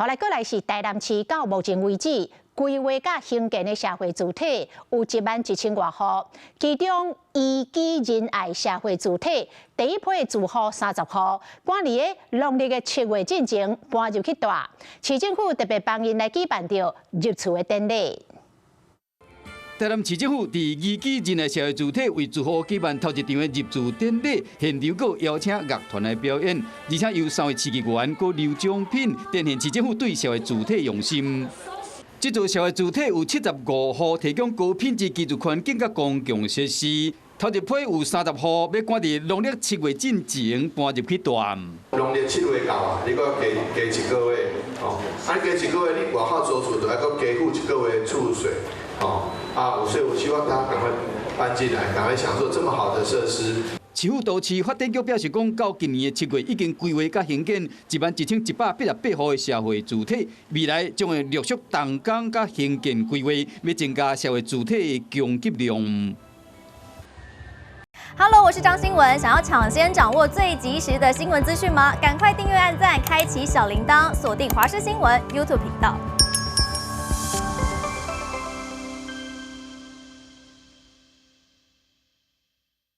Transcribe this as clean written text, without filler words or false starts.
後來過來是台南市到目前為止規劃佮興建的社會住宅有1萬1千外戶，其中宜居仁愛社會住宅第一批住戶30戶，趕佇个農曆的7月進前搬入去蹛。市政府特別幫𪜶來舉辦著入厝的典禮。台南市政府佇宜居仁愛社會住宅為住戶舉辦頭一場的入住典禮，現場閣邀請樂團來表演，而且由三位市議員閣劉獎品展現市政府對社會住宅用心。這座社會住宅有75戶，提供高品質居住環境佮公共設施。頭一批有30戶，欲趕佇農曆七月進前搬入去蹛。農曆七月到啊，你閣加加一個月，哦，啊，加一個月，你外口租厝就愛閣加付一個月厝稅，哦，啊，所以我希望大家趕快搬進來，趕快享受這麼好的設施。市府都市發展局表示講，到今年的7月已經規劃佮興建11,188戶的社會住宅，未來將會陸續動工佮興建規劃，欲增加社會住宅的供給量。 Hello，我是張新文，想要搶先掌握最及時的新聞資訊嗎？趕快訂閱、按讚、開啟小鈴鐺，鎖定華視新聞 YouTube 頻道。